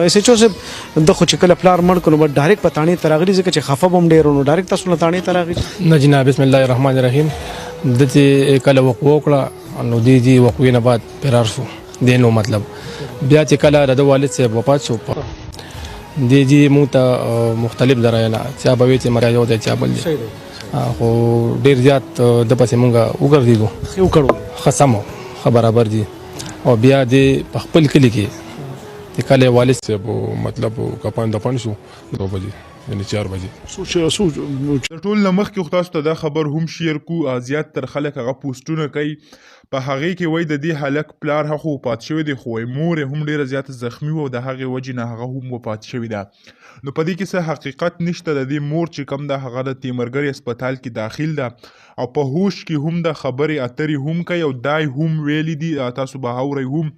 ایس ایچ او صاحب د خو چې کله پلار مړ کړو بس ډایرکټ په تاڼې ته راغلي، ځکه چې خفه به هم ډېر نو ډایرکټ تاسو له تاڼې ته راغلي؟ نه جناب، بسم الله الرحمن الرحیم. د چې کله وقوع وکړه نو دې دې وقوع نه بعد فرار شو دی. نو مطلب بیا چې کله د والد صاحب وفات شو، دې دې مونږ ته مختلف درایله، چا به وی چې مریا یو دی، چا بل دی، خو ډیر زیات د پسې مونږ وګرځېدو. ښه وکړو. ښه سم ښه برابر دي. او بیا دې په خپل کلي کې د کله والد صاحب مطلب کپان دفن شو 2 بجې، یعنی 4 بجې. سو د ټول نه مخکې خو تاسو ته دا خبر هم شیر کو. زیات تر خلک هغه پوسټونه کوي، په هغې کې وایي د دې هلک پلار هغه وفات شوی دی، خو وایي مور یې هم ډېره زیاته زخمي وه او د هغې وجې نه هغه هم وفات شوې ده. نو په دې کې څه حقیقت نشته. د دې مور چې کوم ده هغه د تیمرګري هسپتال کې داخل ده او په هوش کې هم ده، خبرې اترې هم کوي او دا یې هم ویلي دي، تاسو به اورئ هم،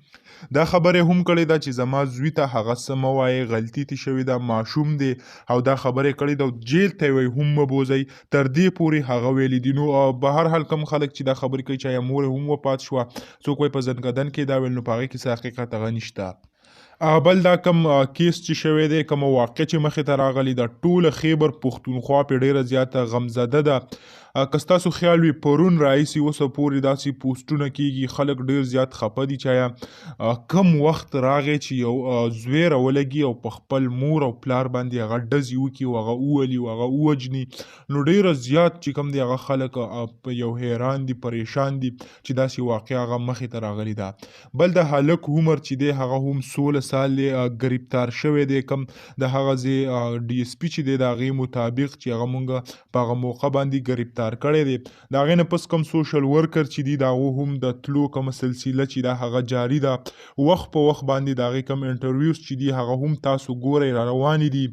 دا خبره هم کړې ده چې زما زوی ته هغه څه مه وایې، غلطي ترې شوې ده، ماشوم دی، او دا خبره یې کړې ده او جیل ته یې وایي هم مه بوځئ، تر دې پورې هغه ویلي دي. نو به هر حال کوم خلک چې دا خبرې کوي چې آیا مور یې هم وفات شوه، څوک وایي په ځنکدن کې دا ویل، نو په هغې کې څه حقیقت هغه نشته. بل دا کوم کیس چې شوی دی، کومه واقع چې مخې ته راغلې ده، ټوله خیبر پښتونخوا پې ډېره زیاته غمزده ده. که ستاسو خیال وي پرون راهیسې اوسه پورې داسې پوسټونه کیږي، خلک ډېر زیات خفه دي چې آیا کم وخت راغی چې یو زوی راولګي او په خپل مور او پلار باندې هغه ډزې وکړي او هغه وولي او هغه ووژني. نو ډېره زیات چې کوم دی هغه خلک په یو حیران دي، پریشان دي چې داسې واقعه هغه مخې ته راغلې ده. بل د هلک عمر چې دی هغه هم 16 سال دی، ګرفتار شوی دی. کم د هغه ځای ډي اس پي چې دی د هغې مطابق چې هغه مونږ په هغه موقع باندې ګرفتار کړی دی. د هغې نه پس کوم سوشل ورکر چې دی د هغو هم د تلو کومه سلسله چې ده هغه جاري ده، وخت په وخت باندې د هغې کوم انټرویوز چې دي هغه هم تاسو ګورئ را روانې دي.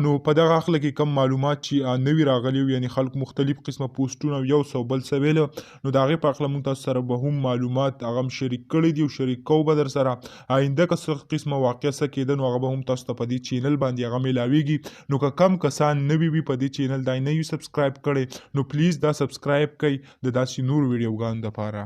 نو په دغه هکله کې کوم معلومات چې نوي راغلي وو، یعنې خلک مختلف قسمه پوسټونه او یو څه او بل څه ویل، نو د هغې په هکله مونږ تاسو سره به هم معلومات هغه هم شریک کړي دي او شریک کوو به در سره. آینده که څه قسمه واقعه څه کېده نو هغه به هم تاسو ته په دې چینل باندې هغه میلاویږي. نو که کم کسان نوي وي په دې چینل دا نه یو سبسکرایب کړی، نو پلیز دا سبسکرایب کړئ د داسې نورو ویډیوګانو دپاره.